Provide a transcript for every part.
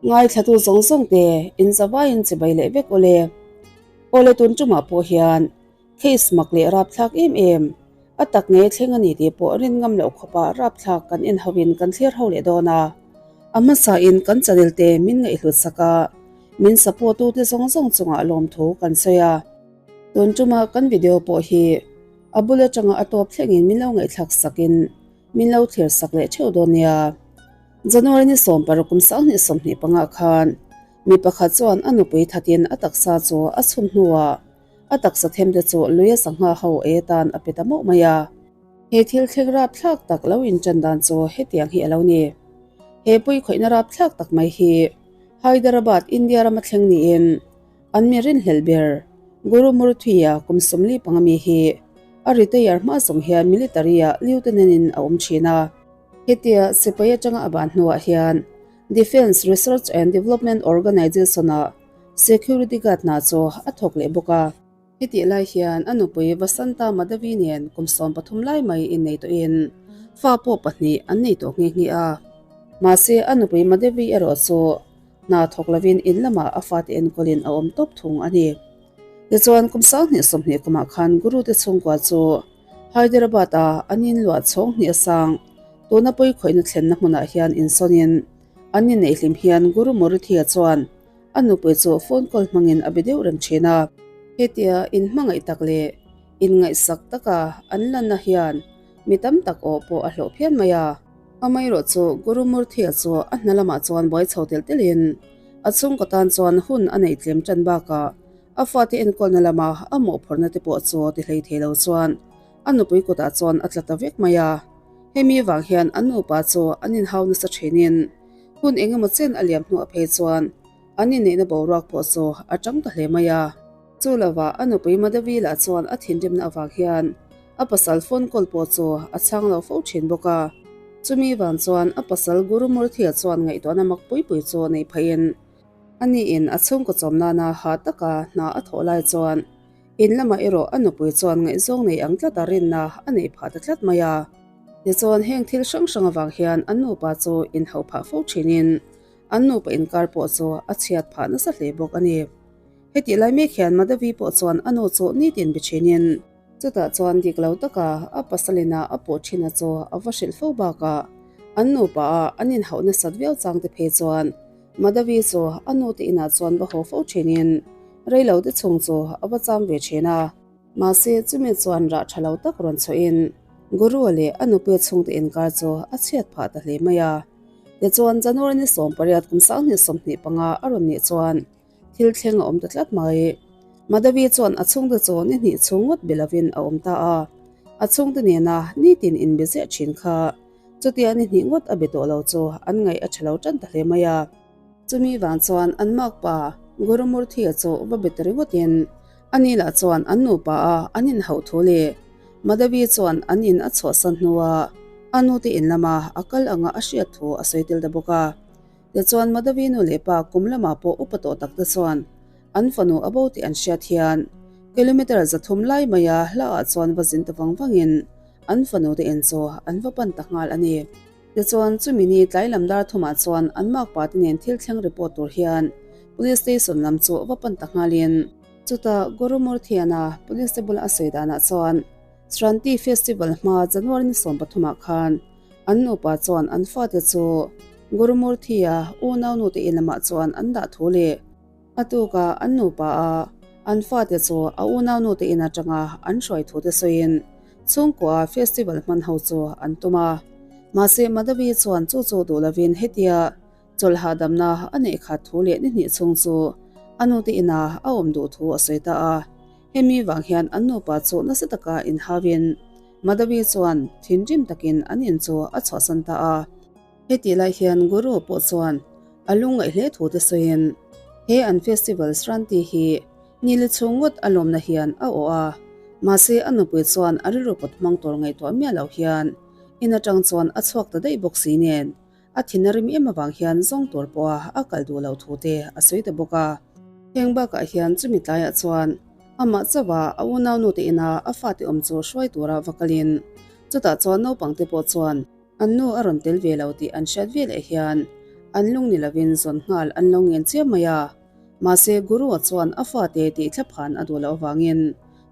Ngaithlatu zawng zawng te in zavaiin chibai leh vek awle. Awle tun tumah pawh hian case mak leh rapthlak em em a tak nge thleng a ni tih pawh rin ngam loh khawpa rapthlak kan en ho in kan thlir ho leh dawn a. A hmasa in kan channel te min ngaihhlut sak a, min support tu te zawng zawng chungah lawmthu kan sawi a. Tun tuma kan video pawh hi a bul atanga a tawp thlengin min lo ngaihthlak sakin min lo thlir sak leh theuh dawn nia. January ni 16 kum 2025 khan mi pakhat chuan a nupui thatin a taksa chu a chhun hnuah a taksa them te chu lui a sangha ho ei atan a pe ta mauh mai a. He thil thleng rapthlak tak lo intan dan chu hetiang hi a lo ni. He pui khawihna rapthlak tak mai hi Hyderabad, India rama thleng niin an mi rinhlelh ber Guru Murthy-a kum 45 mi hi a retire hma zawng hian military-ah lieutenant-in a awm thin a. Hetia sipai atanga a ban hnuah hian Defence Research and Development Organisation-ah security guard hna chu a thawk leh bawk a. Hetih lai hian a nupui Vasanta Madhavi nen kum 13 lai mai innei tawhin fa pawh pahnih an nei tawh nghe nghe a. Mahse a nupui Madhavi erawh chu hna thawk lovin in lamah a fate enkawlin a awm tawp thung a ni. Tichuan kum 2020 kumah khan Guru te chhungkua chu Hyderabad-a an inluah chhawng hnih a sang. Tuna pawikhawihna thlenna hmunah hian insawnin an inneih hlim hian Guru Murthy-a chuan a nupui chu phone call hmangin a be deuh reng thin a. Hetia inhmangaih tak leh inngaihsak taka an lanna hian mi tam tak aw pawh a hlawh phian mai a. Amaherawh chu Guru Murthy-a chu a hna lamah chuan buai chho telh telhin a chhungkaw tan chuan hun a neih tlem tan bakah A fate enkawlna lama a mawhphurhna te pawh chu ti hlei thei lo chuan a nupui kutah chuan a tla ta vek mai a. Hemi vang hian an nupa chu an inhau nasa thinin hun eng emaw chen a liam hnuah phei chuan an inneihna boruak pawh chu a tang ta hle mai a. Chu lovah a nupui Madhavi lah chuan a thinrimna avang hian a pasal phone call pawh chu a chhang lo fo thin bawk a. Chumi vang chuan a pasal Gurumurthy-a chuan ngaihtuahna mak pui pui chu nei phahin Ani in a chhungkaw chawm nana ha taka hna a thawh lai chuan in lamah erawh a nupui chuan ngaihzawng nei ang tlata rinna a neih phah ta tlat mai a. Tichuan heng thil hrang hrang avang hian an nupa chu inhauh phah fo thinin an nupa inkar pawh chu a chhiat phah nasa hle bawk a ni. Hetih lai mek hian Madhavi pawh chuan a nu chu nitin be thinin Chutah chuan dik lo taka a pasalina a pawh ṭhina chu a va hrilh fo bakah an nupa a an inhauh nasat viau chang te phei chuan Madhavi chu a nute inah chuan va haw fo ṭhinin rei lo te chhung chu a va cham ve ṭhin a. Mahse chumi chuan rah ṭha lo tak rawn chhuahin Guru-a leh a nupui chhungte inkar chu a chhiat phah ta hle mai a. Tichuan January ni 18 kum 2025 a rawn nih chuan Thil thleng a awm ta tlat mai. Madhavi chuan a chhungte chu ni hnih chhung ngawt be lovin a awm ta a. A chhungte nena nitin inbe ziah thin kha chutia ni hnih ngawt a be tawh lo chu an ngaih a tha lo tan ta hle mai a. Chumi vang chuan an makpa Gurumurthy-a chu va be ta ringawtin ani lah chuan an nupa a an inhauh thu leh Madhavi chuan an in a chhuahsan hnua a nute in lama a kal anga a hriat thu a sawi tel ta bawk a. Tichuan Madhavi nu leh pa kum lamah pawh upa tawh tak te chuan an fanu a bo tih an hriat hian kilometre 300 lai maia hlaah chuan va zin ta vang vangin an fanu te in chu an va pan ta nghal a ni. Tichuan chumi ni tlai lam dar thumah chuan an makpa te nen thil thleng report tur hian Police Station lam chu va pan ta nghalin chutah Gurumurthiana Police te bula a sawi danah chuan Sranti Festival hma January ni 13 ah khan An nupa chuan an fate chu Gurumurthy-a unau nute in lamah chuan an dah thu leh a tuka an nupa a an fate chu a unau nute in atanga an hruai thu te sawiin chhungkua festival hman ho chu an tum a. Mahse Madhavi chuan chu chu duh lovin hetia chawlh hahdamna a neih khat thu leh ni hnih chhung chu a nute inah a awm duh thu a sawi ta a. Hemi vang hian an nupa chu nasa taka inhauin Madhavi chuan thinrim takin an in chu a chhuahsan ta a. Hetih lai hian Guru pawh chuan a lungngaih hle thu te sawiin he an festival Sranti hi nili chhung ngawt a lawmna hian a awh a, mahse a nupui chuan a rilru pawt hmang tur ngaihtuah miah lo hian in atang chuan a chhuak ta daih bawk si nen a thin a rim em avang hian zawng tur pawha a kal duh loh thu te a sawi ta bawk a. Heng bakah hian chumi tlaiah chuan amah chauha a unau nute ina a fate awm chu hruai tura va kalin chutah chuan naupangte pawh chuan an nu a rawn tel ve lo tih an hriat ve leh hian An lung ni lovin zawn nghal an lo ngen chiam mai a. Mahse, Guru-a chuan a fate tih thlaphan a duh loh avangin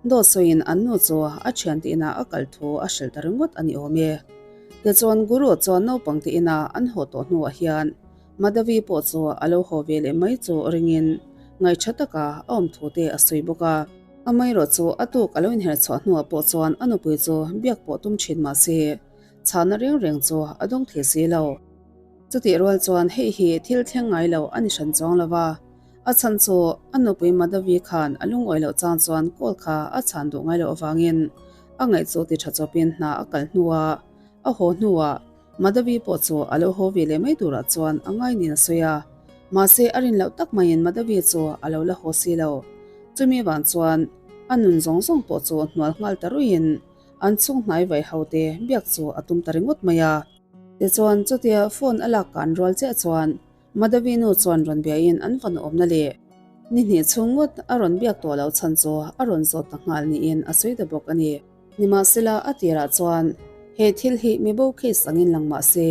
dawt sawiin an nu chu a thiante inah a kal thu a hrilh ta ringawt a ni awm e. Tichuan, Guru-a chuan naupangte ina an haw tawh hnuah hian Madhavi pawh chu a lo haw ve leh mai chu ringin ngaihṭha taka a awm thu te a sawi bawk a. Amaherawh chu a tuk a lo inherh chhuah hnuah pawh chuan a nupui chu biak pawh tum ṭhin mah se, chhahna reng reng chu a dawng thei si lo. Chutih rual chuan hei hi thil thleng ngai lo a ni hran chuang lo va, a chhan chu a nupui Madhavi khan a lungawi loh chang chuan call kha a chhan duh ngai loh avangin a ngaih chu ti tha chawpin hna a kal hnuah a haw hnuah Madhavi pawh chu a lo haw ve leh mai turah chuan a ngai niin a sawi a, mahse a rin loh tak maiin Madhavi chu a lo la haw si lo. Chumi avang chuan a nun zawng zawng pawh chu hnual nghal ta ruiin an chhung hnai vai ho te biak chu a tum ta ringawt mai a. Tichuan, chutia phone a lak kan rual chiah chuan Madhavi nu chuan rawn biain an va nuamna leh ni hnih chhung ngawt a rawn biak tawh loh chhan chu a rawn zawt ta nghal niin a sawi ta bawk a ni. Nimahsela, a tirah chuan he thil hi mibo case angin lang mah se,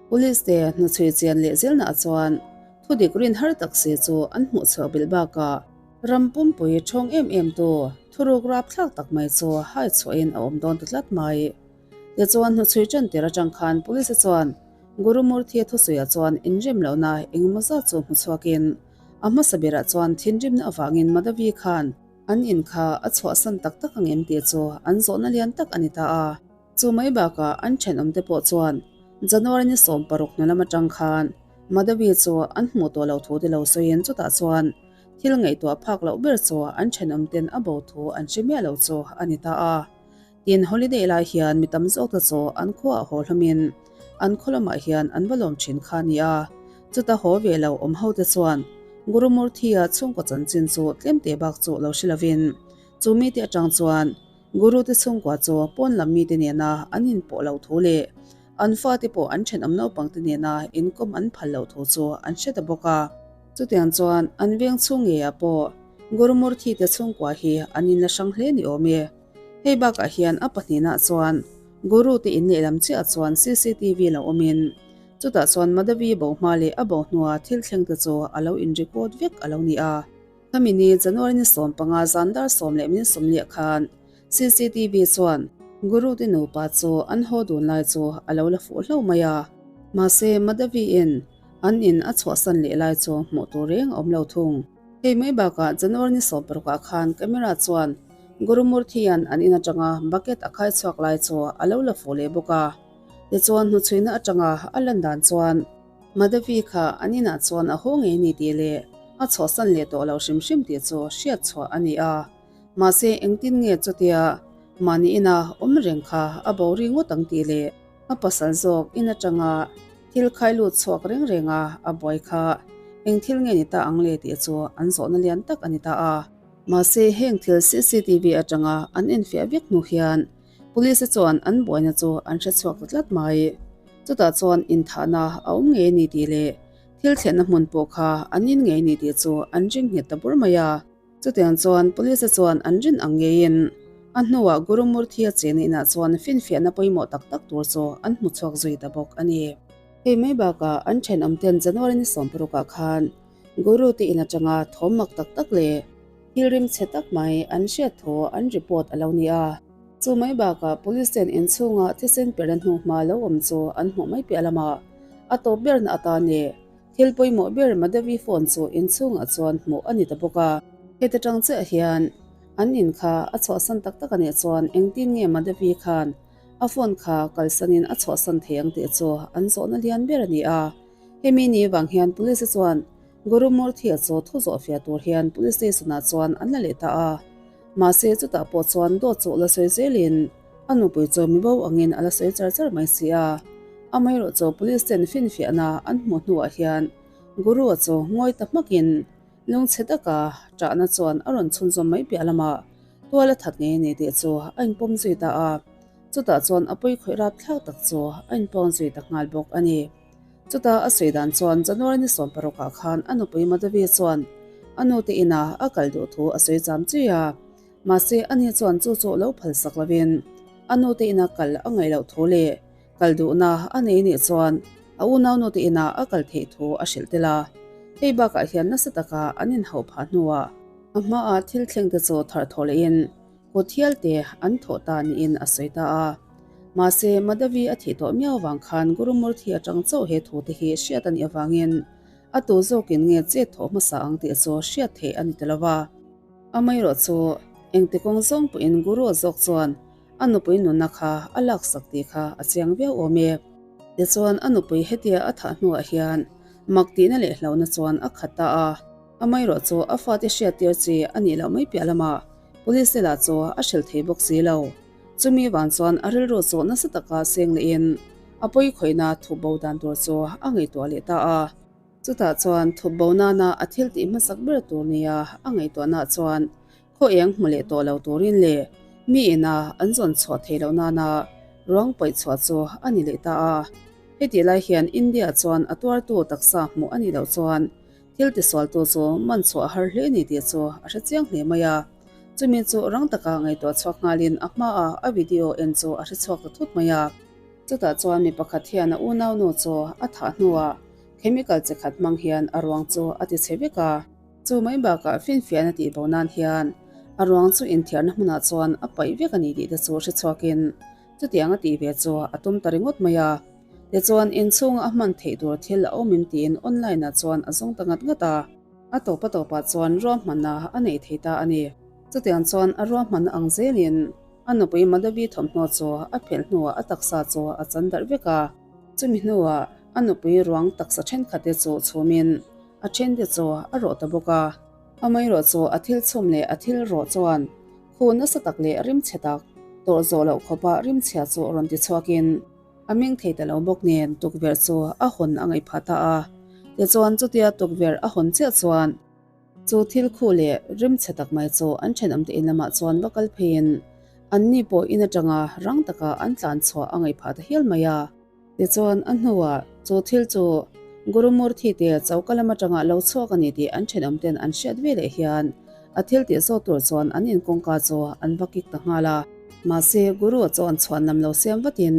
Police te hnuchhui chian leh zelnaah chuan thudik rin har tak si chu an hmuh chhuah bilh bakah ram pumpui thawng em em tu thuruk rapthlak tak mai chu hai chhuahin a awm dawn ta tlat mai. Tichuan, hnuchhui ṭan tir aṭang khan Police chuan Gurumurthy thusawiah chuan inrem lohna engemaw zat chu hmu chhuakin a hmasa berah chuan thinrimna avangin Madhavi khan an in kha a chhuahsan tak tak ang em tih chu an zawhna lian tak a ni ta a. Chu mai bakah an ṭhenawmte pawh chuan January ni 16 hnu lam aṭang khan Madhavi chu an hmuh tawh loh thu te lo sawiin chutah chuan thil ngaihtuah phak loh ber chu an ṭhenawmten a bo thu an hre miah lo chu a ni ta a. Tin, holiday lai hian mi tam zawk te chu an khuaah haw hlawmin an khaw lamah hian an va lawm thin kha a ni a. Chuta haw ve lo awm ho te chuan Gurumurthy-a chhungkaw chanchin chu tlemte bak chu lo hre lovin chu mite atang chuan Guru te chhungkua chu pawn lam mite nena an inpawh lo thu leh an fate pawh an thenawm naupang te nena inkawm an phal loh thu chu an hre ta bawk a. Chutiang chuan an veng chhung ngeiah pawh Gurumurthy te chhungkua hi an inla hrang hle ni awm e. Hei bakah hian a pahnihna chuan Guru te in lehlam chiah chuan cctv lo awmin chutah chuan Madhavi bo hma leh a bo hnua thil thleng te chu a lo in record vek a lo ni a. Khami ni January ni 15 zan dar sawm leh min sawmliah khan cctv chuan Guru te nupa chu an haw dun lai chu a lo la fuh hlo mai a. Mahse Madhavi in an in a chhuahsan leh lai chu hmuh tur reng a awm lo thung. Hei mai bakah January ni 16 ah khan camera chuan Gurumurthy-a'n an in atanga bucket a khai chhuak lai chu a lo la fuh leh bawk a. Tichuan hnuchhuina atanga a lan dan chuan Madhavi kha an inah chuan a haw ngei ni tih leh a chhuahsan leh tawh lo hrim hrim tih chu hriat chhuah a ni a. Mahse engtin nge chutia mahni ina awm reng kha a bo ri ngawt ang tih leh A pasal zawk in atanga thil khai lut chhuak reng reng a, a buai kha eng thil nge ni ta ang le tih chu an zawhna lian tak a ni ta a. Mahse heng thil cctv atanga an enfiah vek hnu hian Police chuan an buaina chu an hre chhuak ta tlat mai. Chutah chuan inthahna a awm ngei a ni tih leh thil thlenna hmun pawh kha an in ngei a ni tih chu an ring nghet ta bur mai a. Chutiang chuan Police chuan an rin ang ngeiin a hnuah Gurumurthy-a chena inah chuan finfiahna pawimawh tak tak tur chu an hmu chhuak zui ta bawk a ni. Hei mai bakah an thenawmten January ni 16 ah khan Guru te in atanga thawm mak tak tak leh thil rim chhe tak mai an hriat thu an report a lo ni a. Chu mai bakah Police ten inchhunga thisen perna hnuhma lo awm chu an hmuh mai piah lamah a tawp berna atan leh Thil pawimawh ber Madhavi phone chu inchhungah chuan hmuh a ni ta bawk a. Heta tang chiah hian an in kha a chhuahsan tak tak a nih chuan engtin nge Madhavi khan a phone kha kalsanin a chhuahsan thei ang tih chu an zawhna lian ber a ni a. Hemi ni vang hian Police chuan Guru Murthy-a chu thu zawh fiah tur hian Police Station-ah chuan an la leh ta a. Mahse chutah pawh chuan dawt chu la sawi zelin a nupui chu mibo angin a la sawi char char mai si a. Amaherawh chu Police ten finfiahna an hmuh hnuah hian Guru-a chu ngawi ta hmakin lungchhe taka ṭahna chuan a rawn chhunzawm mai piah lamah tual a that ngei a ni tih chu a inpawm zui ta a. Chutah chuan a pawi khawih rapthlak tak chu a inpawng zui ta nghal bawk a ni. Chuta a sawi dan chuan January ni 16 ah khan a nupui Madhavi chuan a nute inah a kal duh thu a sawi cham chui a. Mahse ani chuan chu chu lo phal sak lovin a nute ina kal a ngaih loh thu leh kal duhna a nei nih chuan A unaunu te inah a kal theih thu a hrilh tel a. Hei bakah hian nasa taka an inhauh phah hnuah a hmaah thil thleng te chu tharh thawh lehin kut hial te an thawh ta niin a sawi ta a. Mahse, Madhavi a thih tawh miau avang khan Gurumurthy atang chauh he thu te hi hriat a nih avangin a tu zawkin nge chet thawh hmasa ang tih chu hriat theih a ni ta lo va. Amaherawh chu engti kawng zawng pawhin Guru zawk chuan A nupui nunna kha a laksak tih kha a chiang viau awm e. Tichuan a nupui hetia a thah hnuah hian mak tihna leh hlauhna chuan a khat ta a. Amaherawh chu a fate hriattir chi a nih loh mai piah lamah Police te lah chu a hrilh thei bawk si lo. Chumi vang chuan a rilru chu nasa taka seng lehin a pawi khawihna thup bo dan tur chu a ngaihtuah leh ta a. Chutah chuan thup bo nana a thil tih hmasak ber tur nia a ngaihtuahnaah chuan Khaw eng hmu leh tawh lo turin leh mi ina an zawn chhuah theih loh nana ruang paih chhuah chu a ni leh ta a. Hetih lai hian India chuan a tuartu taksa hmuh a nih loh chuan thil tisualtu chu man chhuah a har hle ni tih chu a hre chiang hle mai a. Chumi chu rang taka ngaihtuah chhuak nghalin a hmaa a video en chu a hre chhuak ta thut mai a. Chutah chuan mi pakhat hian a unaunu chu a thah hnuah chemical chi khat hmang hian a ruang chu a ti chhe vek a. Chu mai bakah finfiahna tih bo nan hian a ruang chu inthiarna hmunah chuan a paih vek a ni tih te chu hre chhuakin chutiang a tih ve chu a tum ta ringawt mai a. Tichuan inchhunga a hman theih tur thil a awm em tiin online ah chuan a zawng ta ngat ngat a. A tawp a tawpah chuan ruahmanna a nei thei ta a ni. Chutiang chuan a ruahmanna ang zelin a nupui Madhavi thawmhnaw chu a phelh hnuah a taksa chu a chan darh vek a. Chumi hnuah a nupui ruang taksa thenkhat te chu chhumin A thente chu a rawh ta bawk a. Amaherawh chu a thil chhum leh a thil rawh chuan khu nasa tak leh rimchhe tak, tawrh zawh loh khawpa rimchhia chu rawn ti chhuakin a meng thei ta lo bawk nen tukverh chu a hawn a ngaih phah ta a. Tichuan chutia tukverh a hawn chiah chuan chu thil khu leh rimchhe tak mai chu an thenawmte in lamah chuan va kal pheiin anni pawh in atanga rang taka an tlan chhuah a ngaih phah ta hial mai a. Tichuan, a hnuah chu thil chu Gurumurthy te choka lam atanga lo chhuak a ni tih an thenawmten an hriat ve leh hian a thil tih zawt tur chuan an inkawngka chu an va kik ta nghal a. Mahse, Guru chuan chhuan lam lo siam vatin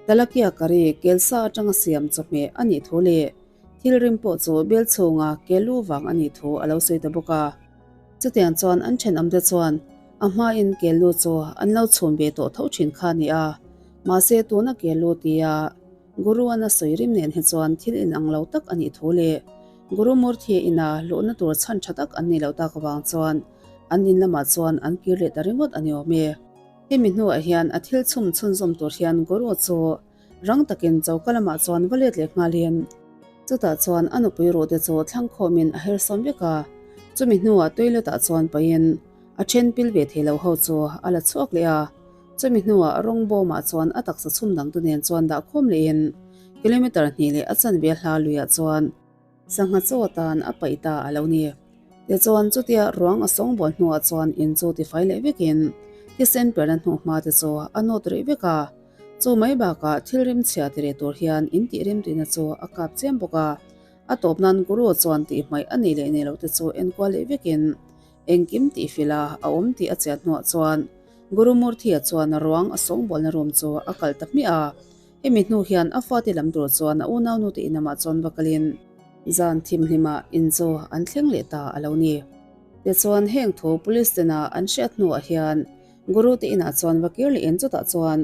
Talakia curry kelsa atanga siam chawhmeh a nih thu leh thil rim pawh chu bel chhunga kel lu vang a nih thu a lo sawi ta bawk a. Chutiang chuan an thenawmte chuan a hmain kel lu chu an lo chhum ve tawh tho thin kha a ni a. Mahse tuna ke lu tia Guru an a sawi rim nen hi chuan thil inang lo tak a nih thu leh Guru Murthy ina luhna tur chhan tha tak an nih loh tak avang chuan an in lamah chuan an kir leh ta ringawt a ni awm e. Hemi hnuah hian a thil chhum chhunzawm tur hian Guru chu rang takin choka lamah chuan va let leh nghalin chutah chuan a nupui ruhte chu thlang khawmin a her sawm vek a, chumi hnuah toilet ah chuan pahin a then pil ve thei lo ho chu a la chhuak leh a. Chumi hnuah rawng bawmah chuan a taksa chhum dangte nen chuan dah khawm lehin kilometre hnih leh a chanve hla luiah chuan sangha chaw atan a paih ta a lo ni. Tichuan chutia ruang a sawngbawl hnuah chuan in chu tifai leh vekin thisen perna hnuhma te chu a nawt rih vek a. Chu mai bakah thil rimchhia ti reh tur hian in tih rimtuina chu a kap chiam bawk a. A tawp nan Guru chuan tihhmaih a nih leh nei loh te chu enkual leh vekin Engkim tih fil a a awm tih a chian hnuah chuan Gurumurthy-a chuan a ruang a sawngbawlna room chu a kal ta hmiah a. Hemi hnu hian a fate lam tur chuan a unaunute inamah chuan va kalin zan thimhlimah in chu an thleng leh ta a lo ni. Tichuan heng thu police tena an hriat hnuah hian Guru te inah chuan va kir lehin chutah chuan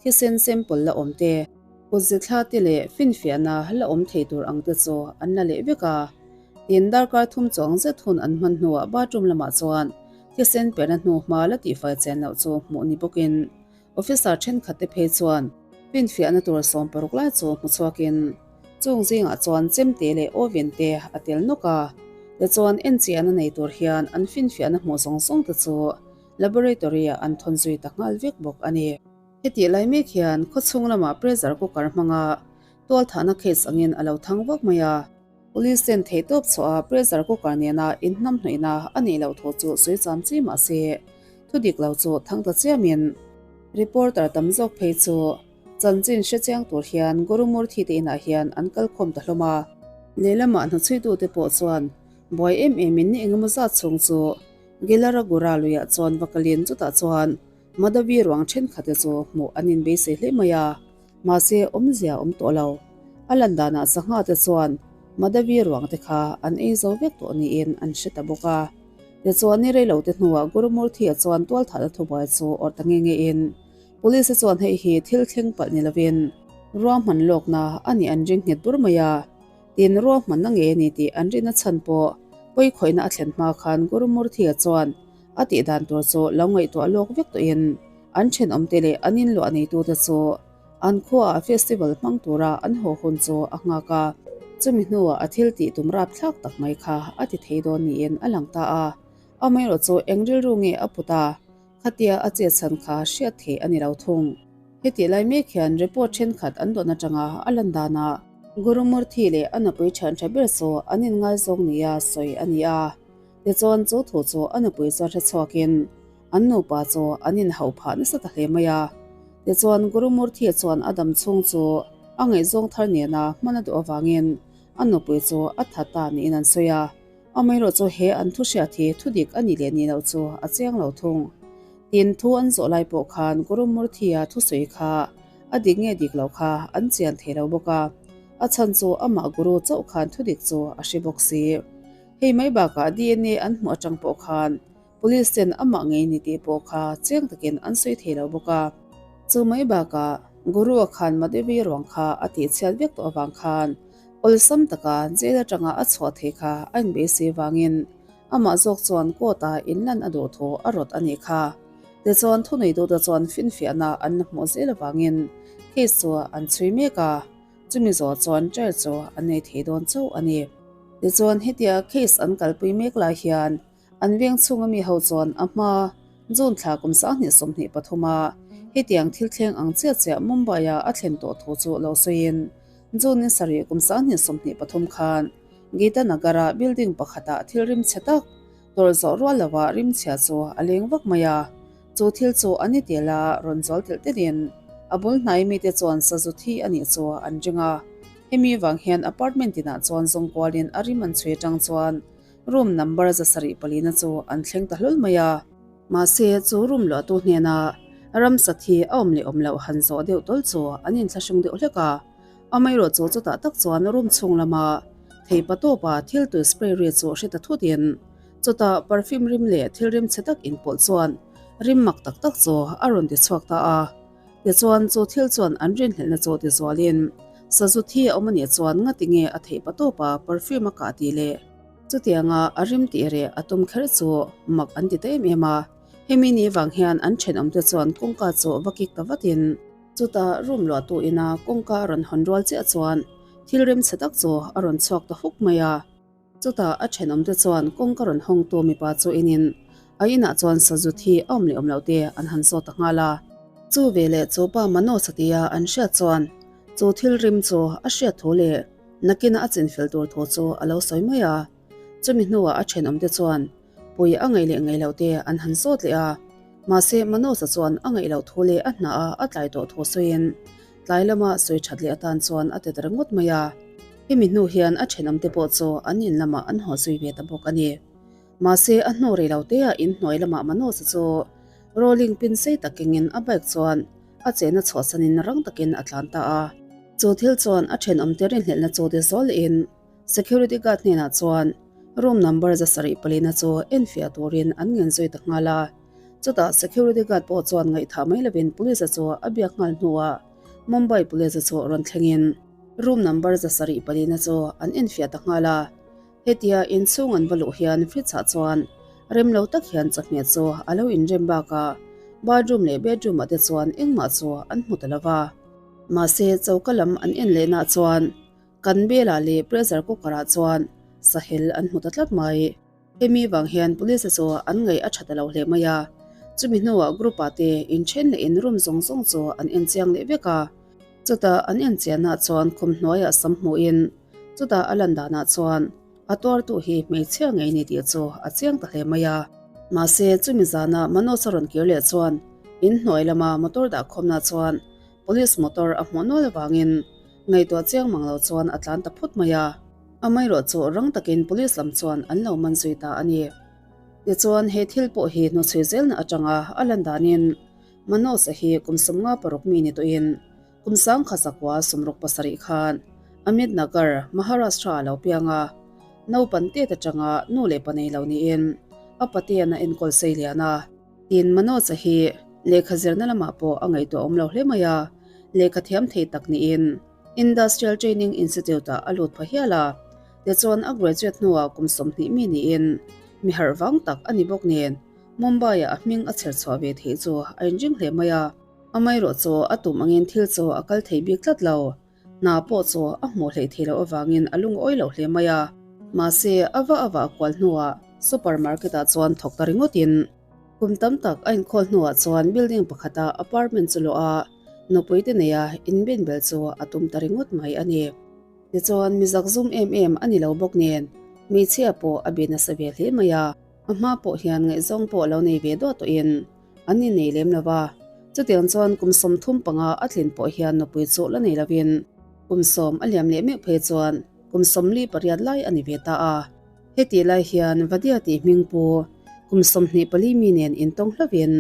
thisen sample la awm te, kutze thla te leh finfiahna la awm thei tur ang te chu an la leh vek a. Tin, darkar thum chuang zet hun an hman hnuah bathroom lamah chuan thisen perna hnu hma la tihfai chen loh chu hmuh ni bawkin officer thenkhat te phei chuan finfiahna tur 60 lai chu hmu chhuakin chung zingah chuan chemte leh oven te a tel nawk a. Tichuan, enchiahna nei tur hian an finfiahna hmuh zawng zawng te chu laboratory ah an thawn zui ta nghal vek bawk a ni. Hetih lai mek hian khawchhung lamah pressure cooker hmanga tualthahna case angin a lo thang vak mai a. Police ten theihtawp chhuah a pressure cooker nena inhnamhnawihna a neih loh thu chu sawi cham chi mah se, thu dik lo chu thang ta chiamin reporter tam zawk phei chu chanchin hre chiang tur hian Gurumurthy te inah hian an kal khawm ta hlawm a. Lehlamah hnachuitute pawh chuan buai em emin ni engemaw zat chhung chu Gilaragura luiah chuan va kalin chutah chuan Madhavi ruang thenkhatte chu hmuh an inbeisei hle mai a, mahse awmzia awm tawh lo. A lan danah sangha te chuan Madhavi ruang te kha an ei zo vek tawh niin an hre ta bawk a. Tichuan ni rei lo te hnuah Gurumurthy-a chuan tualthahna thubuai chu awrh ta nge nge in Police-a chuan hei hi thil thleng palh ni lovin ruahman lawkna a nih an ring nghet bur mai a. Tin, ruahmanna ngei a ni tih an rinna chhan pawh pawikhawihna a thlen hma khan Gurumurthy-a chuan a tih dan tur chu lo ngaihtuah lawk vek tawhin an thenawmte leh an inluah neitute chu an khuaah festival hmang tura an haw hun chu a nghak a. Chumi hnuah a thil tih tum rapthlak tak mai kha a ti thei dawn niin a lang ta a. Amaherawh chu eng rilru nge a put a, khatia a chet chhan kha hriat theih a ni lo thung. Hetih lai mek hian report thenkhat an dawn atanga a lan danah Gurumurthy leh a nupui thian tha ber chu an inngaizawng nia sawi a ni a. Tichuan chu thu chu a nupui chuan hre chhuakin an nupa chu an inhauh phah nasa ta hle mai a. Tichuan Gurumurthy chuan a dam chhung chu a ngaihzawng thar nena hman a duh avangin a nupui chu a tha ta niin an sawi a. Amaherawh chu he an thu hriat hi thu dik a nih leh nih loh chu a chiang lo thung. Tin, thu an zawh lai pawh khan Gurumurthy-a thusawi kha a dik nge dik loh kha an chian thei lo bawk a, a chhan chu amah Guru chauh khan thu dik chu a hre bawk si. Hei mai bakah DNA an hmuh atang pawh khan Police ten amah ngei ni tih pawh kha chiang takin an sawi thei lo bawk a. Chu mai bakah Guru-a khan Madevi ruang kha a tihchhiat vek tawh avang khan awlsam taka jail atanga a chhuah theih kha a inbeisei vangin amah zawk chuan court-a inlan a duh thu a rawt a nih kha. Tichuan thuneitute chuan finfiahna an la hmuh zel avangin case chu an chhui mek a, chumi zawh chuan trial chu an nei thei dawn chauh a ni. Tichuan hetia case an kalpui mek lai hian An veng chhunga mi ho chuan a hma June thla kum 2023 a hetiang thil thleng ang chiah chiah Mumbai-a a thlen tawh thu chu lo sawiin June ni sarih kum 2023 khan Geeta Nagar-a building pakhatah thil rim chhe tak tawrh zawh rual lova rim chhia chu a leng vak mai a, chu thil chu a ni tel a rawn zual telh telhin a bul hnai mite chuan sazu thi a nih chu an ring a, hemi vang hian apartment tinah chuan zawng kualin a rim an chhui atang chuan Room number 704 na chu an thleng ta hlawl mai a. Mahse, chu room luahtu hnena ramsa thi a awm leh awm loh han zawh deuh tawl chu an inthlahrung deuh hlek a. Amaherawh chu chutah tak chuan room chhung lama theipa tawpa thil tui spray ri chu hre ta thutin chutah perfume rim leh thil rim chhe tak inpawlh chuan rim mak tak tak chu a rawn ti chhuak ta a. Tichuan, chu thil chuan an rinhlelhna chu tizualin sazu thi a awm a nih chuan ngati nge a theihpa tawpa perfume a kah tih leh chutianga a rim tih reh a tum kher chu mak an ti ta em em a. Hemi ni vang hian an thenawmte chuan kawngka chu va kik ta vatin chutah room luahtu ina kawngka a rawn hawn rual chiah chuan thil rim chhe tak chu a rawn chhuak ta huk mai a. Chutah a thenawmte chuan kawngka rawn hawngtu mipa chu inin a inah chuan sazu thi a awm leh awm loh te an han zawt ta nghal a. Chu veleh chu pa Manoj a tia an hriat chuan chu thil rim chu a hriat thu leh nakina a chinfel tur thu chu a lo sawi mai a. Chumi hnuah a thenawmte chuan pui a ngaih leh ngaih loh te an han zawt leh a. Mahse Manoj-a chuan a ngaih loh thu leh a hna a a tlai tawh thu sawiin tlai lama sawi that leh atan chuan a ti ta ringawt mai a. Hemi hnu hian a thenawmte pawh chu an in lamah an haw zui ve ta bawk a ni. Mahse a hnu rei lo teah in hnuai lamah Manoj-a chu rolling pin sei tak kengin a bike chuan a chehna chhuahsanin rang takin a tlan ta a. Chu thil chuan a thenawmte rinhlelhna chu ti zawl lehin Security guard hnenah chuan room number 704 na chu enfiah turin an ngen zui ta nghal a. Chutah security guard pawh chuan ngaihthah mai lovin police-a chu a biak nghal hnuah Mumbai police-a chu rawn thlengin room number 704 na chu an enfiah ta nghal a. Hetia inchhung an va luh hian fridge-ah chuan rem lo tak hian chawhmeh chu a lo inrem bakah bathroom leh bedroom-ah te chuan engmah chu an hmu ta lova. Mahse choka lam an en lehnaah chuan Kan belah leh pressure cooker ah chuan sahel an hmu ta tlat mai. Hemi vang hian police chu an ngaih a tha ta lo hle mai a. Chumi hnuah group ah te inthen leh in room zawng zawng chu an en chiang leh vek a. Chutah an en chianah chuan khum hnuaiah sam hmuhin chutah a lan danah chuan a tuartu hi hmeichhia ngei ni tih chu a chiang ta hle mai a. Mahse chumi zana Manoj a rawn kir leh chuan in hnuai lama motor dahkhawmna chuan police motor a hmuh nual avangin Ngaihtuah chiang mang lo chuan a tlan ta phut mai a, amaherawh chu rang takin police lam chuan an lo man zui ta a ni. Tichuan he thil pawh hi hnuchhui zelna atanga a lan danin Manoj-a hi kum 56 mi ni tawhin kum 1967 khan Ahmednagar, Maharashtra ah lo piang a. Naupan tet atanga nu leh pa nei lo niin a patean a enkawl sei lian a. Tin, Manoj-a hi lehkha zirna lamah pawh a ngaihtuah awm lo hle mai a, lehkha thiam thei tak niin Industrial Training Institute-ah a lut pha hial a. Tichuan, a graduate hnuah kum 20 mi niin mi harh vang tak a ni bawk nen Mumbai-ah a hming a chher chhuah ve theih chu a inring hle mai a. Amaherawh chu a tum angin thil chu a kal thei bik tlat lo. Hna pawh chu a hmuh hleih thei loh avangin a lungawi loh hle mai a. Mahse, a va a vah kual hnuah super market ah chuan thawk ta ringawtin kum tam tak a inkhawl hnuah chuan building pakhata apartment chu luah a, nupui te neia inben bel chu a tum ta ringawt mai a ni. Tichuan, mi zakzum em em a ni lo bawk nen hmeichhia pawh a be nasa ve hle mai a. A hma pawh hian ngaihzawng pawh lo nei ve duah tawhin an innei lem lo va. Chutiang chuan kum 35 a tlin pawh hian nupui chu la nei lovin kum sawm a liam leh meuh phei chuan kum 48 lai a ni ve ta a. Hetih lai hian Vadia tih hming pu kum 24 mi nen intawng hlovin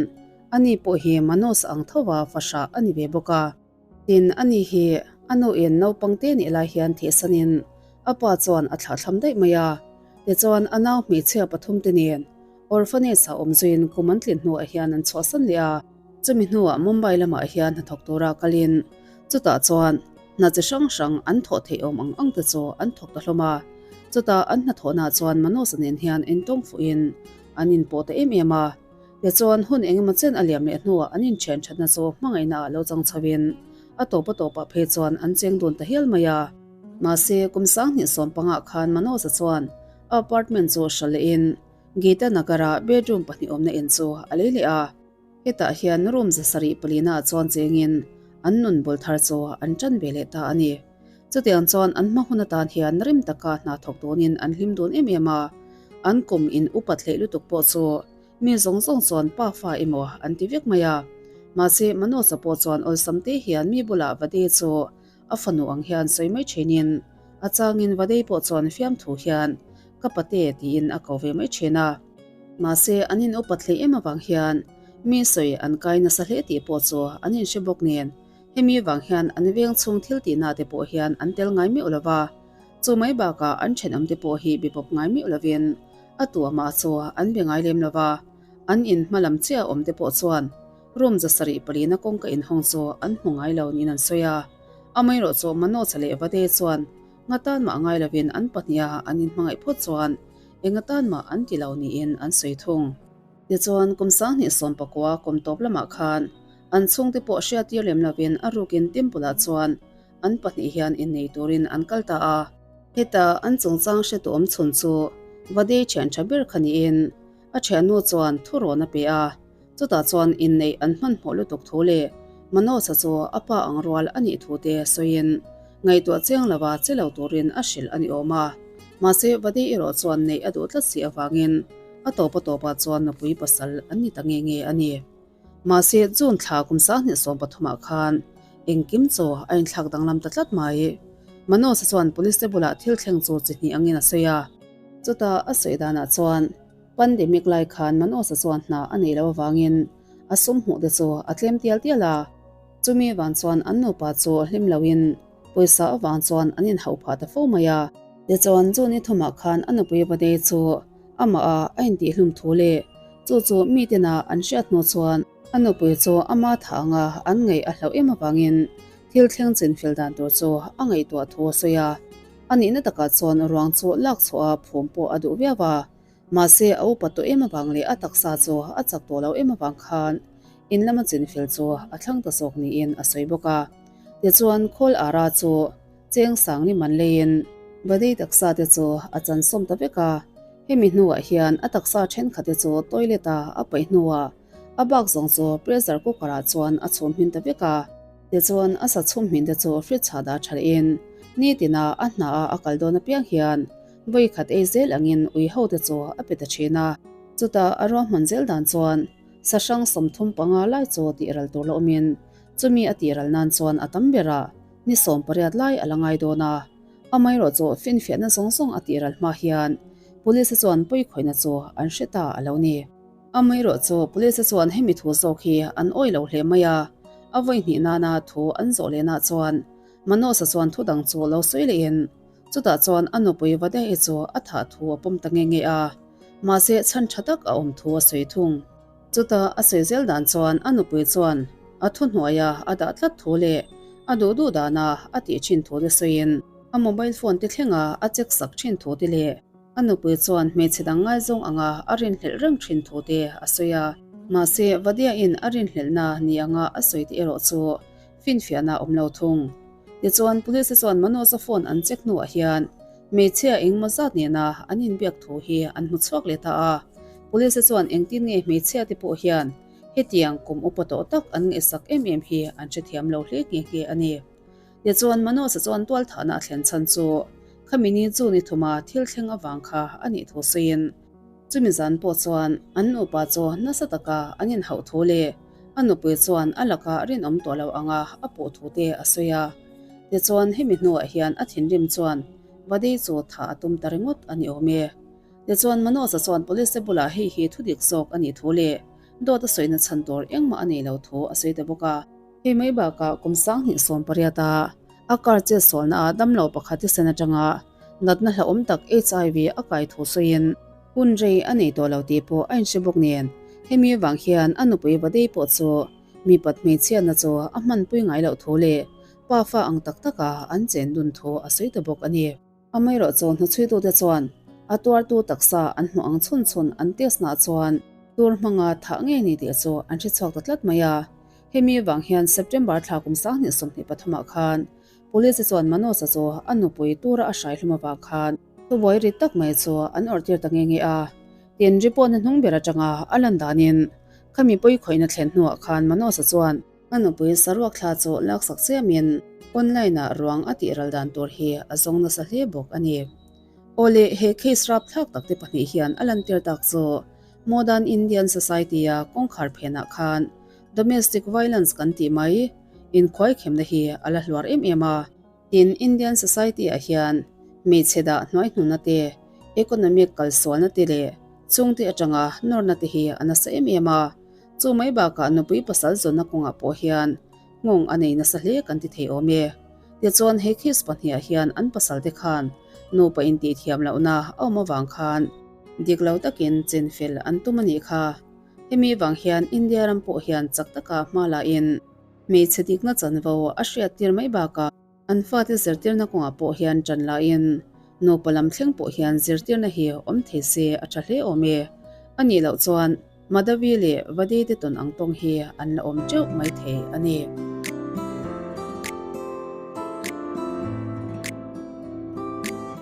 ani pawh hi Manoj ang thova fahrah a ni ve bawk a. Tin, ani hi a nuin naupang te nih lai hian thihsanin a pa chuan a thlahthlam daih mai a. Tichuan, a nau hmeichhia pathum te nen orphanage ah awm zuiin kum an tlin hnuah hian an chhuahsan leh a. Chumi hnuah Mumbai lamah hian hnathawk tura kalin chutah chuan hna chi hrang hrang an thawh theih awm ang ang te chu an thawk ta hlawm a. Chutah an hnathawhnaah chuan Manoj-a nen hian intawng fuhin an inpawh ta em em a. Tichuan, hun engemaw chen a liam leh hnuah an inthian thatna chu hmangaihna ah lo chang chhoin a tawp a tawpah phei chuan an cheng dun ta hial mai a. Mahse, kum 2015 khan Manoj-a chuan a apartment chu hra lehin Geeta Nagar-a bedroom pahnih awmna in chu a lei leh a. Hetah hian room 704 ah chuan chengin an nun bul thar chu an tan ve leh ta a ni. Chutiang chuan an hma hun atan hian rim taka hna thawk dawnin an hlim dun em em a, an kum in upat hleih lutuk pawh chu Mi zawng zawng chuan pa fa emaw an ti vek mai a. Mahse, Manoj-a pawh chuan awlsam te hian mi bulah Vadei chu a fanu ang hian sawi mai thinin, a changin Vadei pawh chuan fiamthu hian ka pate tiin a ko ve mai thin a. Mahse, an in upat hlei em avang hian mi sawi an kai nasa hle tih pawh chu an inhre bawk nen, hemi vang hian an veng chhung thil tihna te pawh hian an tel ngai meuh lo va. Chu mai bakah an thenawm te pawh hi be pawp ngai meuh lovin a tu amah chu an be ngai lem lo va, an in hma lam chiah awm te pawh chuan room 704 na kawngka inhawng chu an hmu ngai lo niin an sawi a. Amaherawhchu Manoj leh Vade chuan nga tan mah ngai lovin an pahniha an inhmangaih phawt chuan enga tan mah an ti lo niin an sawi thung. Tichuan kum 2019 kum tawp lamah khan an chhungte pawh hriattir lem lovin a rukin temple ah chuan An pahnih hian innei turin an kal ta a. Heta an chungchang hre tu awm chhun chu Vadei thian tha ber kha niin a thiannu chuan thurawn a pe a. Chutah chuan inneih an hmanhmawh lutuk thu leh Manoj-a chu a pa ang rual a nih thu te sawiin ngaihtuah chiang lova che lo turin a hrilh a ni awm a. Mahse Vadei erawh chuan neih a duh tlat si avangin a tawp a tawpah chuan nupui pasal an ni ta nge nge a ni. Mahse, June thla kum 2013 ah khan engkim chu a inthlak danglam ta tlat mai. Manoj-a chuan police te bulah thil thleng chu chi hnih angin a sawi a. Chutah a sawi danah chuan pandemic lai khan Manoj-a chuan hna a neih loh avangin a sum hmuh te chu a tlem tial tial a. Chumi vang chuan an nupa chu hlim loin pawisa avang chuan an inhauh phah ta fo mai a. Tichuan, June i thumah khan a nupui Vadei chu Amah a a intihhlum thu leh chu chu mitena an hriat hnu chuan a nupui chu ama tha anga an ngaih a hlauh em avangin thil thleng chin fel dan tur chu a ngaihtuah thu a sawi a. A nihna takah chuan ruang chu lak chhuah a phum pawh a duh viau a, mahse a upa tawh em avang leh a taksa chu a chak tawh lo em avang khan in lama chin fel chu a thlang ta zawk niin a sawi bawk a. Tichuan khawl ara chu Cheng sang ni man leiin Vadei taksa te chu a chan sawm ta vek a, hemi hnuah hian a taksa thenkhat te chu toilet a a paih hnuah a bak zawng chu pressure cooker ah chuan a chhum hmin ta vek a. Tichuan a sa chhum hmin te chu fridge ah dah tha lehin nitina a hna a a kal dawn apiang hian vawi khat ei zel angin ui ho te chu a pe ta thin a. Chutah a ruahman zel dan chuan sa hrang 35 lai chu tih ral tur la awmin chumi a tih ral nan chuan a tam berah Ni 18 lai a la ngai dawn a, amaherawh chu finfiahna zawng zawng a tih ral hma hian Police chuan pawikhawihna chu an hre ta a lo ni. Amaherawh chu Police chuan hemi thu zawk hi an awih lo hle mai a, a vawi hnih nana thu an zawh lehna chuan. Manoj-a chuan thu dang chu lo sawi lehin chutah chuan a nupui Vadehi chu a thah thu a pawm ta nge nge a, mahse chhan tha tak a awm thu a sawi thung. Chutah a sawi zel dan chuan a nupui chuan a thuhnuaia a dah tlat thu leh a duh duh dana a tih thin thu te sawiin a mobile phone te thlenga a check sak thin thu te leh A nupui chuan hmeichhe dang ngaizawng anga a rinhlelh reng thin thu te a sawi a. Mahse, Vadia-in a rinhlelhna ni anga a sawi te erawh chu finfiahna a awm lo thung. Tichuan, Police-te chuan Manoj-a phone an check hnuah hian hmeichhia engmaw zat nena an inbiak thu hi an hmu chhuak leh ta a. Police-te chuan engtin nge hmeichhia te pawh hian hetiang kum upa tawh tak an ngaihsak em em hi an hrethiam lo hle nghe nghe a ni. Tichuan, Manoj-a chuan tualthahna a thlen chhan chu khami ni chu ni thuma thil thleng avang kha a nih thu sawiin, chumi zan pawh chuan an nupa chu nasa taka an inhauh thu leh a nupui chuan a laka rinawm tawh lo anga a puh thu te a sawi a. Tichuan, hemi hnuah hian a thinrim chuan Vadei chu thah a tum ta ringawt a ni awm e. Tichuan, Manoj-a chuan police te bulah hei hi thudik zawk a nih thu leh dawt a sawina chhan tur engmah a nei lo thu a sawi ta bawk a. Hei mai bakah kum 2018 a a car chet sualna ah damlo pakhat i sen atanga natna hlauhawm tak HIV a kai thu sawiin hun rei a nei tawh lo tih pawh a inhre bawk nen hemi avang hian a nupui Vadei pawh chu mipat hmeichhiatna chu a hmanpui ngai loh thu leh pa fa ang tak taka an chen dun thu a sawi ta bawk a ni. Amaherawhchu hnuchhuitute chuan a tuartu taksa an hmuh ang chhun chhun an test nah chuan tur hmanga thah ngei ni tih chu an hre chhuak ta tlat mai a. Hemi vang hian September thla kum 2023 ah khan Police te chuan Manoj-a chu a nupui tura a hrai hlum avang khan thubuai rit tak mai chu an awrhtir ta nghe nghe a. Tin, report na hnung ber atanga a lan danin khami pawi khawihna thlen hnuah khan Manoj-a chuan A nupui saruak thla chu laksak chiamin online ah ruang a tih ral dan tur hi a zawng nasa hle bawk a ni. Awle, he case rapthlak tak te pahnih hian a lantir tak chu Modern Indian Society a kawngkhar phenah khan domestic violence kan tih mai inkhuaikhemna hi a la hluar em em a. Tin, Indian Society ah hian hmeichhe dah hnuaihnuna te, economic kalsualna te leh chungte atanga nawrna te hi a nasa em em a. Chu mai bakah nupui pasal zawnna kawngah pawh hian nghawng a nei nasa hle kan ti thei awm e. Tichuan he case pahniha hian an pasal te khan nupa intih thiam lohna a awm avang khan dik lo takin chin fel an tum a nih kha. Hemi vang hian India ram pawh hian chak taka hma lahin hmeichhe dikna chanvo a hriattir mai bakah An fate zirtirna kawngah pawh hian ṭan laiin nupa lam thleng pawh hian zirtirna hi awm thei se a ṭha hle awm e. A nih loh chuan Madhavi leh Vadei te tawn ang tawng hi an la awm ṭeuh mai thei a ni.